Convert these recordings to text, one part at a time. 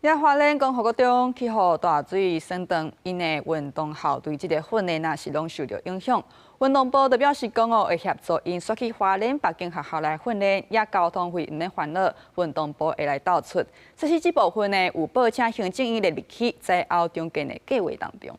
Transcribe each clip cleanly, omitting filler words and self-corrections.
也花蓮光復國中去予大水損斷，𪜶的運動校隊這個訓練啊是攏受著影響。運動部就表示講哦，會協助𪜶煞去花蓮別間學校來訓練，也交通費毋免煩惱，運動部會來鬥出。其實這部分呢，有報請行政院列入去災後重建的計劃當中。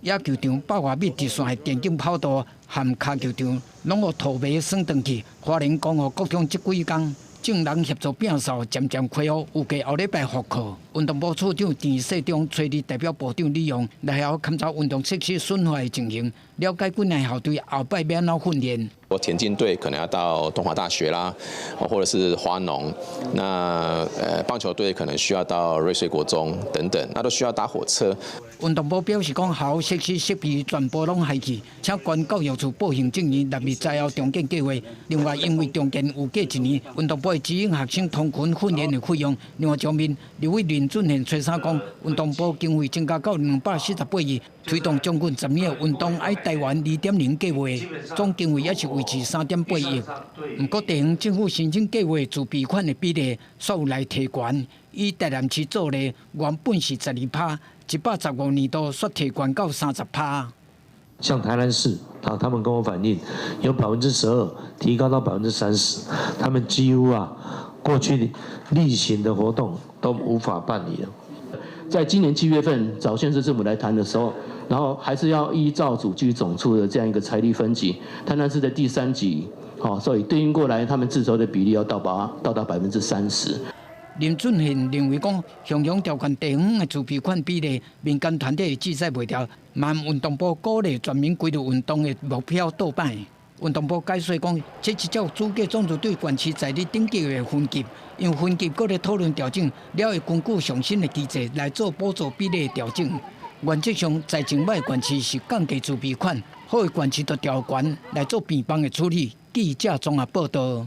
野球場8外米直線的田徑跑道和跤球場，攏予土糜損斷去。花蓮光復國中這幾工，眾人協助摒掃，漸漸恢復，預計後禮拜復課。運動部處長鄭世忠揣日代表部長李勇來校勘查運動設施損壞的情形，了解幾若校隊後擺欲按怎訓練。我田徑隊可能要到東華大學啦，或者是花農。那棒球隊可能需要到瑞穗國中等等，那都需要搭火車。運動部表示講，校設施設備全部攏害去，請縣教育處報行政院納入災後重建計劃。另外，因為重建有過一年，運動部會指引學生通勤訓練的費用。另外，方面立委林俊憲初三講，運動部經費增加到248億，推動將近10年的運動愛台灣2.0計劃，總經費也是維持3.8億。毋過地方政府申請計劃自備款的比例，煞有來提懸。以台南市做例，原本是12趴，115年度煞提懸到30趴。像台南市啊，他們跟我反映，由12%提高到30%，他們幾乎啊過去例行的活動都無法辦理了。在今年7月份找縣市政府來談的時候，然後還是要依照主計總處的這樣一個財力分級，台南市的第三級，好，所以對應過來，他們自籌的比例要到達30%。林俊憲認為講，雄雄調懸地方的自備款比例，民間團體會志在袂牢，嘛運動部鼓勵全民規律運動的目標倒擺。運動部解說講，這是照主計總處對縣市財力等級的分級，用分級閣咧討論調整，了會根據上新的機制來做補助比例的調整。原則上，財政歹縣市是降低自備款，好的縣市就調懸來做變動的處理。記者綜合報道。